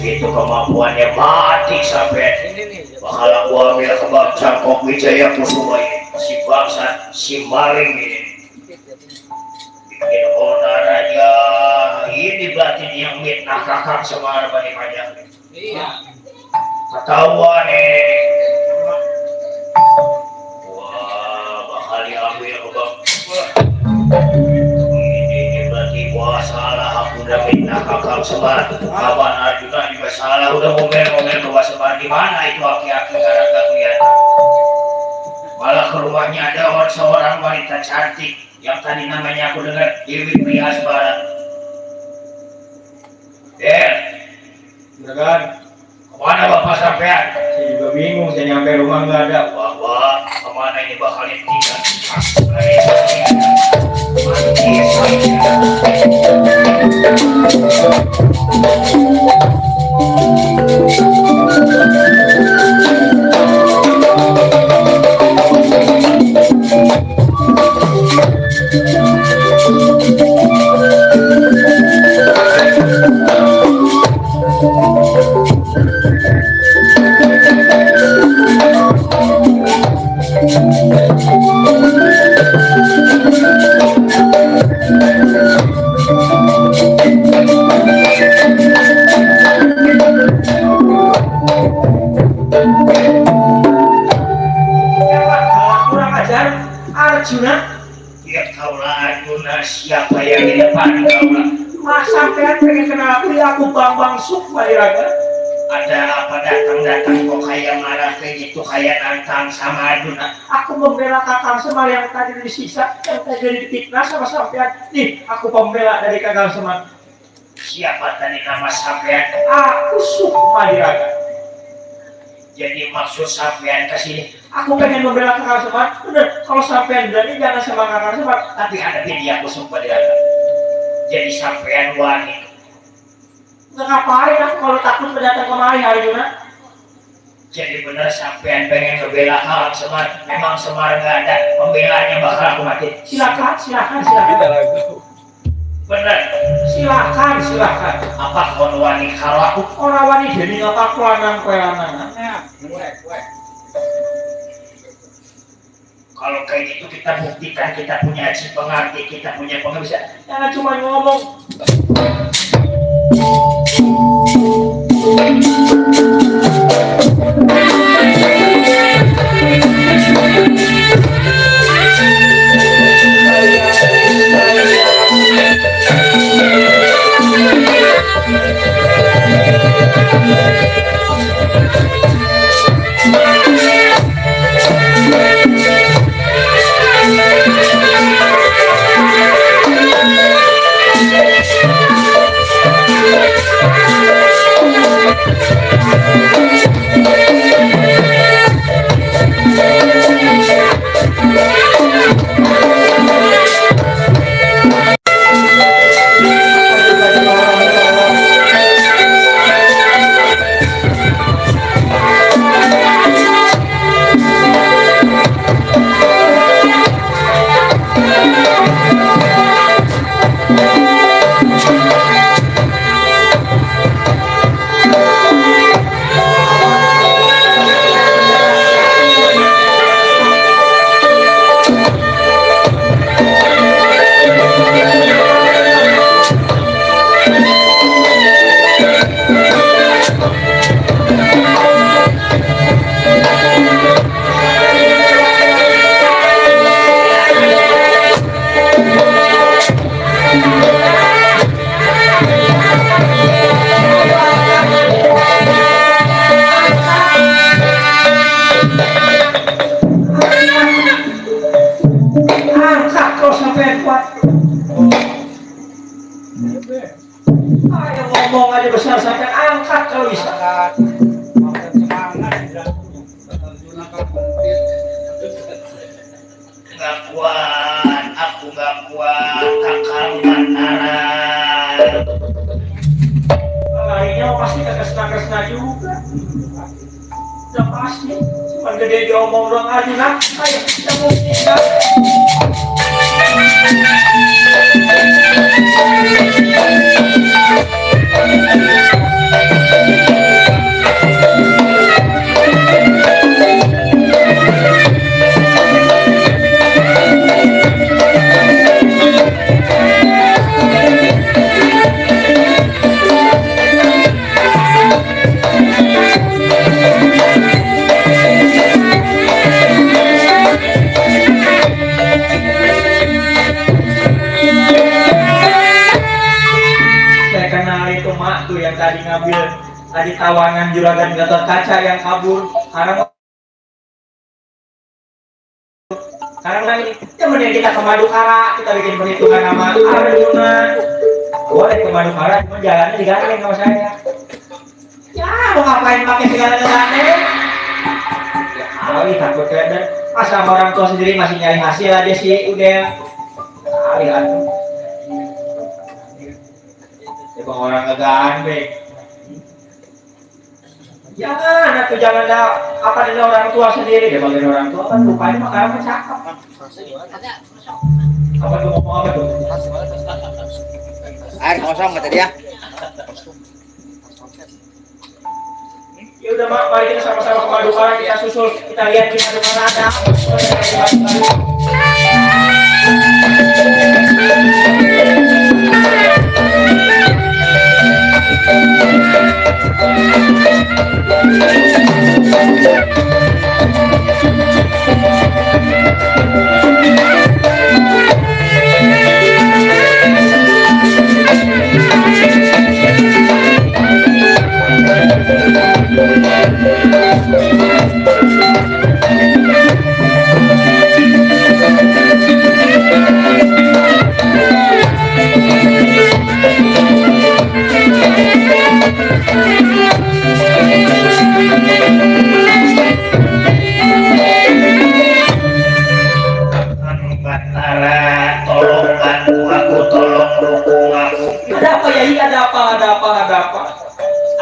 segitu kemampuannya mati sampai bakal aku ambil kebab cangkok Wijaya Kusuma ini si bangsa si maling ini bikin onar aja ini berarti yang mitnah kakak Semar Bani Majak iya ketahuan wah bakal diambil kebab ini berarti gua salah aku udah mitnah kakak Semar kawan juga salah udah ngomel-ngomel ke Semar di mana itu aki-aki gak kelihatan malah ke rumahnya ada seorang wanita cantik yang tadi namanya aku dengar Dewi Priyasbara. Juragan, kemana bapak sampean? saya juga bingung, saya nyampe rumah nggak ada. Wah, kemana ini bakal tinggal? Arjuna, ya kaulah Arjuna siapa yang di depan kaulah? Mas sampean pengen kenal aku Bambang Sukma Iraga. Ada apa datang-datang kok kayak marah kayak gitu kayak nantang sama Arjuna. Aku membela Kakang Semar yang tadi disiksa, yang tadi dipitnah sama sampean. Nih, aku pembela dari Kakang Semar. Siapa tadi nama sampean? Aku Sukma Iraga. Jadi maksud sampean ke sini, aku pengen membela Kakang Semar. Bener, kalau sampean berani jangan sama Kakang Semar, tapi hadapin dia aku Sukma Iraga. Jadi sampean wani. Nggak ngapain aku kalau takut datang kemari Arjuna. Jadi bener sampean pengen membela Kakang Semar. Memang Semar nggak ada, pembelanya bakal aku mati. Silakan. Bener, silakan. Apa kon wani kalau aku orang wani jadi ngapa kelanang. Kalau kayak gitu kita buktikan kita punya si pengerti, kita punya pengabisa. Jangan cuma ngomong. emak tuh yang tadi ngambil tadi tawanan juragan Gatot Kaca yang kabur. Karena ini, ya mending kita ke Madukara, kita bikin perhitungan sama Arjuna. Boleh ke Madukara, cuma jalannya digandeng sama saya. Ya, mau ngapain pakai segala gandeng? Ya, kali takut dan masa sama orang tua sendiri masih nyari hasil aja sih, udah. Kali kan. Ya, bang orang ngegandeng. Jangan, atau jangan ada apa dari orang tua sendiri deh, bagian orang tua kan rupanya makanan cakep. Apa tuh ngomong apa tuh? Air kosong kata dia. Ya udah mak, mari kita sama-sama ke Madukara, kita susul, kita lihat di Madukara ada.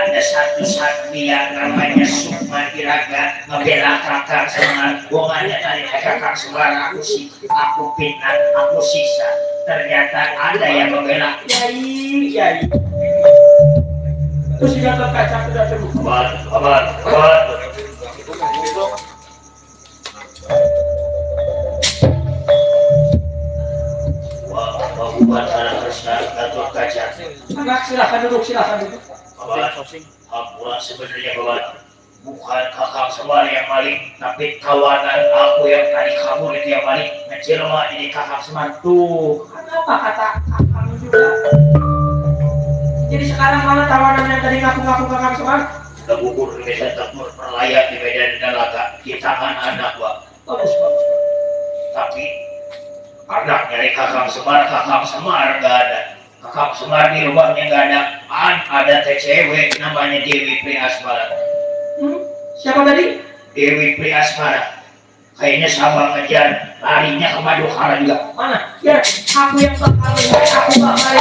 Ada satu satria namanya Sukma Iraga ngebela kakak Semar. Hubungannya dari kakak Semar, aku fitnah, aku sisa. Ternyata ada yang membela. Yai. Terus Gatot Kaca sudah terbuka. Kabar. Wah, bukan anak Krishna Gatot Kaca. Enggak, silakan duduk. Kabar, aku sebenarnya kabar. Bukan kakak Semar yang maling, tapi kawanan aku yang tadi kabur itu yang maling. Ngejelma jadi kakak Semar. Tuh, kenapa kata kamu juga? Jadi sekarang mana tawanan yang tadi ngaku-ngaku kakak Semar? Sudah gugur di medan tempur, perlayar di medan dalaga. Di tangan anak, Pak. Bagus. Tapi anak dari kakak Semar nggak ada. Kakak Semar di rumahnya nggak ada. Ada cewek namanya Dewi Priasmara. Siapa tadi? Dewi Priasmara. Kayaknya sama ngejar, larinya ke Madukara juga. Mana? Ya, aku yang bakal melihat, aku bakal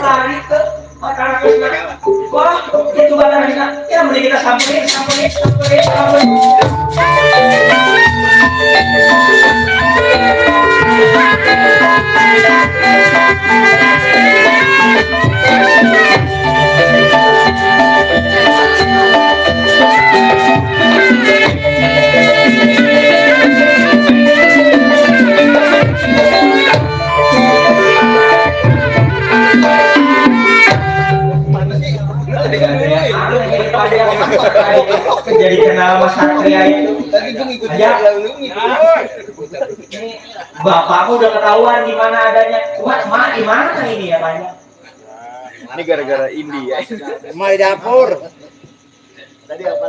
lari ke Batara Krishna. Wah, itu Batara Krishna. Ya, mending kita samperin. Jadi kenal sama Satria itu. Tadi gue ngikutin lu Bapakmu udah ketahuan di mana adanya. Cuma di mana ini ya banyak. Ini gara-gara Indi ya. Emang di dapur. Tadi apa?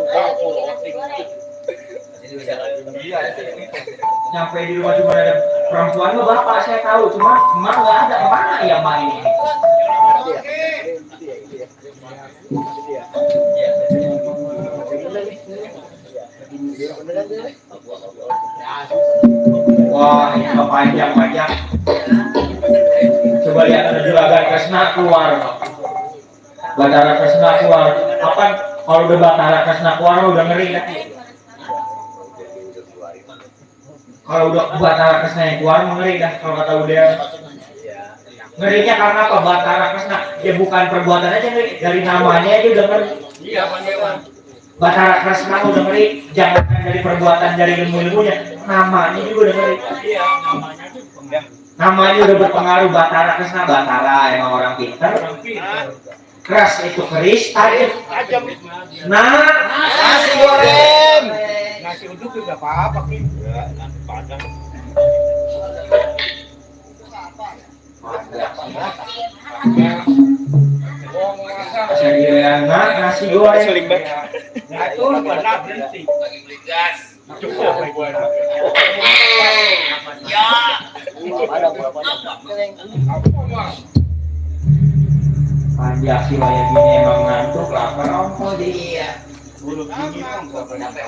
Nyampe di rumah cuma ada perempuan, bapak saya tahu, cuma emak nggak ada. Mana ya emak ini? Wah, ini apa panjang. Coba lihat ada juragan Kresna keluar. Batara Kresna keluar. Apa kalau udah Batara Kresna keluar udah ngeri kan? Kalau udah Batara Kresna yang keluar ngeri dah kalau kata udah. Ngerinya karena apa? Batara Kresna ya bukan perbuatan aja ngeri, dari namanya aja udah ngeri. Iya, Pak Dewan. Batara Kresna udah ngeri, jangan dari perbuatan dari ilmu-ilmunya, namanya juga udah ngeri. Iya, namanya tuh Namanya udah berpengaruh. Batara Kresna, Batara emang orang pintar. Keras itu keris, tajam. Nah, Nasi goreng. nasi uduk juga apa-apa Ki. Ya, nasi padang. Sediana nasi goreng. Seling banget. Nah, itu benar berhenti. Lagi beli gas. Cukup gue. Ya. Panjang sih kayak gini emang ngantuk lapar ongko dia. Bulu tinggi dong, gua capek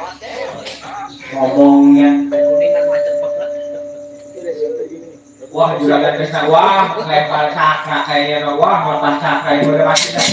Ngomongnya. Kuningan macet banget. Wah juragan Kresna, wah lempar cakra kayaknya, wah lepas cakra yang udah pasti dah.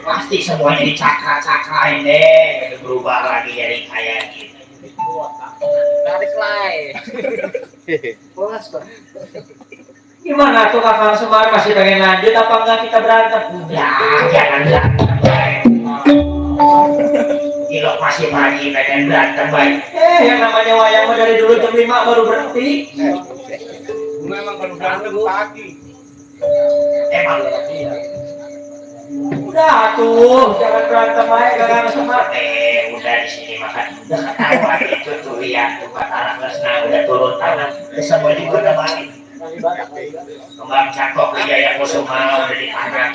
Pasti semuanya dicakra-cakrain deh, berubah lagi jadi kayak gitu. Tarik lay. Gimana tuh Kakang Semar, masih pengen lanjut apa enggak kita berantem? Udah, jangan berantem baik. Ilok masih pagi pengen berantem baik. Yang namanya wayang mah dari dulu jam 5 baru berhenti. Memang kalau berantem pagi. Emang udah tuh, jangan berantem aja Kakang Semar. Udah di sini makan. Udah ketawa itu tuh lihat tuh Batara Kresna udah turun tangan. Semua juga udah balik. Kembang Cakok Wijaya Kusuma udah ditanam.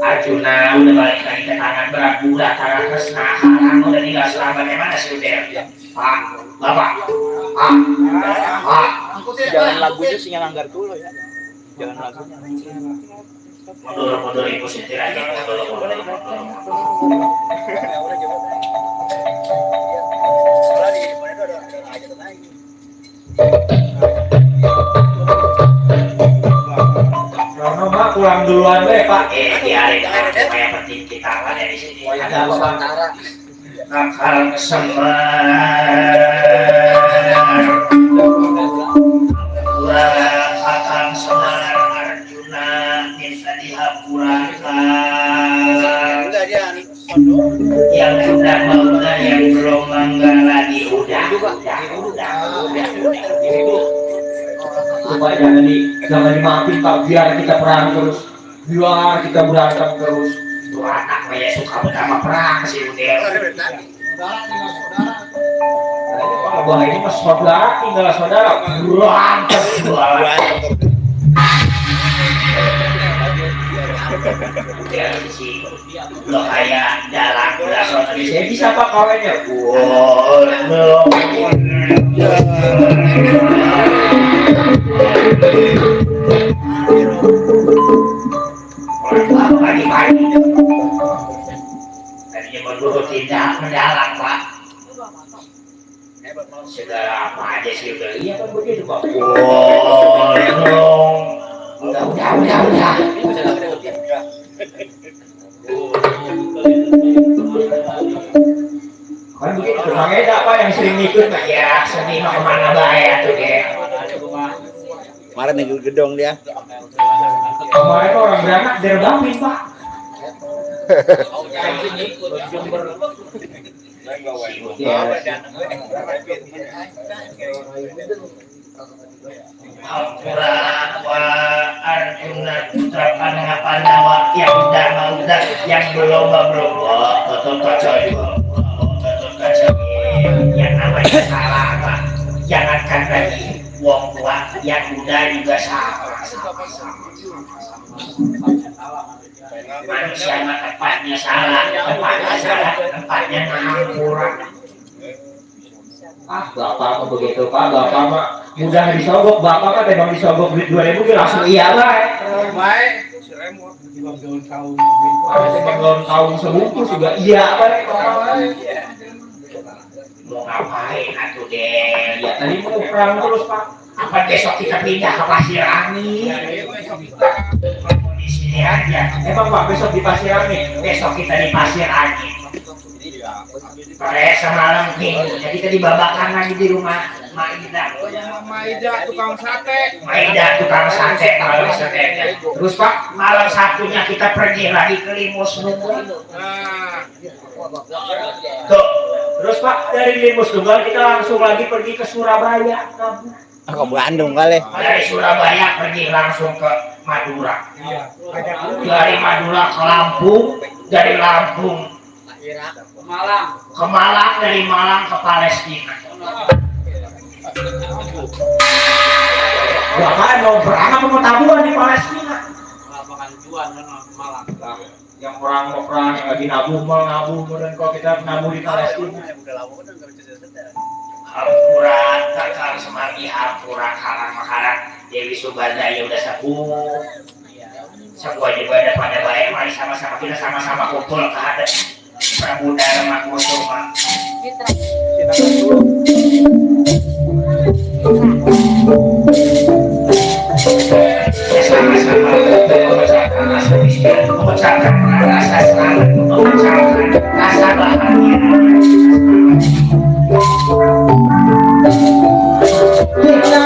Arjuna udah balik lagi ke tangan berat. Batara Kresna halang udah tinggal selamat. Bagaimana sih udah? Pak, Bapak, Pak. Jangan lagunya singa langgar dulu ya. Jangan lagunya. Mundur ibu setir aja. Mundur. Rono mah pulang duluan deh Pak. Biarin supaya penting kita ada di sini. Ada Batara. Kakang Semar. Kakang Semar Arjuna minta dihapus. hampurakan yang sudah maunya yang belum mangga lagi udah supaya jangan dimaafin Pak, biar kita perang terus, biar kita berantem terus. tuh anak kayak suka pertama perang sih udah Wah ini mas saudara, tinggal saudara berantem udah sih lo kayak jalan saudara saya bisa Pak kawannya. Pagi-pagi tadinya berdua tidak mendalam Pak segala apa aja sih udah Iya kan begitu Pak. udah Kan begitu Bang Eda Pak yang sering ikut Pak. ya sedih mah kemana bahaya tuh deh Kemarin nih gedong dia. Kemarin orang beranak diredamin Pak. Hampura wa Arjuna putra Pandawa yang udah mau yang belum yang namanya salah Pak jangankan lagi wong tua yang udah juga salah manusia mah tempatnya salah tempatnya hampura. Bapak kok begitu Pak, Bapak mah mudah disogok, Bapak kan memang disogok duit 2.000 dia langsung iya baik. Ada tahun sebungkus juga iya baik. Mau ngapain atuh deh Ya tadi mau perang terus Pak. apa besok kita pindah ke Pasir Angin di sini aja Emang Pak besok di Pasir Angin? besok kita di Pasir Angin semalam minggu jadi tadi babakan lagi di rumah Maida tukang sate. malam satenya terus Pak malam Sabtunya kita pergi lagi ke Limus Nunggal Nah, tuh Terus Pak dari Limus Tunggal kita langsung lagi pergi ke Surabaya. Ke Bandung kali. dari Surabaya pergi langsung ke Madura dari Madura ke Lampung dari Lampung ke Malang dari Malang ke Palestina Bapak mau perang apa mau tabuhan di Palestina? Yang perang mau perang yang lagi nabung dan kalau kita nabung di Palestina. Hampura Kakang Semardi Hampura Karang Makaran Dewi Subandaya udah sepuh juga ada pada baik mari sama-sama kita sama-sama kumpul ke hadap Prabu Dharma Kusuma sama-sama mengucapkan rasa selamat mengucapkan rasa bahagia Bye.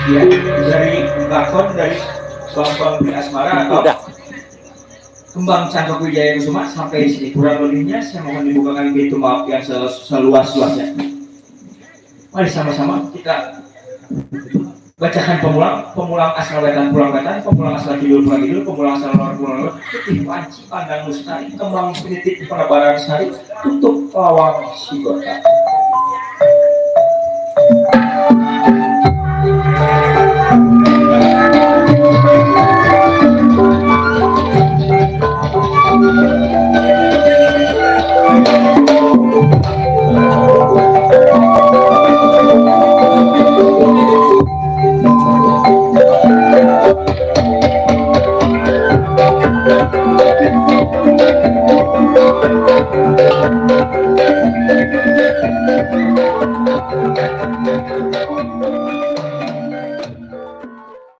Ya, dari lakon dari Bambang bin Asmara atau Kembang Candok Wijaya Kusuma sampai sini kurang lebihnya saya mohon dibukakan pintu maaf yang seluas-luasnya. Mari sama-sama kita bacakan pemulang asal wetan pulang wetan, pemulang asal kidul pulang kidul, pemulang asal luar pulang luar, putih panci pandang mustari, kembang penitip penebaran sari, tutup lawang sigota.